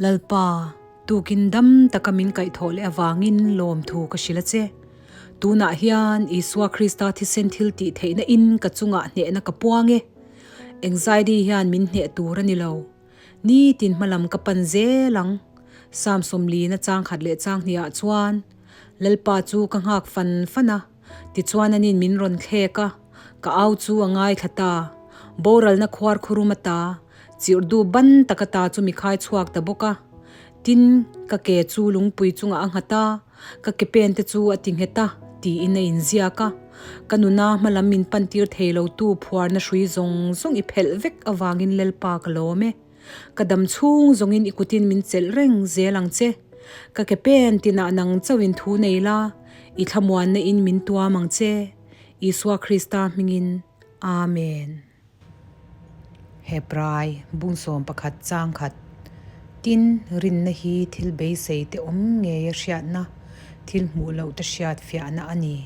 Lalpa, tukin dam taka min kaihthawh leh avangin lawmthu ka hrilh a che. Tunah hian Isua Krista thisen thil tih theihna in ka chungah hnehna ka puang e. Anxiety hian min hneh tur a ni lo. Nitin hmalam ka pan zel ang. Psalm sawmlina chang khat leh chang hniah chuan Lalpa chu ka nghak fan fan a, tichuan anin min rawn thlek a, ka au chu a ngaithla ta. Boralna khuar khurum ata, chirhdu ban taka ta chu mi khai chhuak ta bawk a. Tin, ka ke chu lungpui chungah a nghat a, Ka ke pen te chu a ti nghet a, tiin a inziak a. Ka nuna hmalam min pantir thei lo tu phuarna hrui zawng zawng i phelh vek avangin Lalpa ka lawm e. Ka dam chhung zawngin i kutin min chelh reng zel ang che. Ka ke pen tinah nang chauhin thu nei la, i thlamuanna in min tuam ang che. Isua Krista hmingin. Amen. Hebrai bungsawm pakhat chang khat tin rinna hi thil beisei te awm ngei a hriatna, thil hmuh loh te hriat fiahna a ni.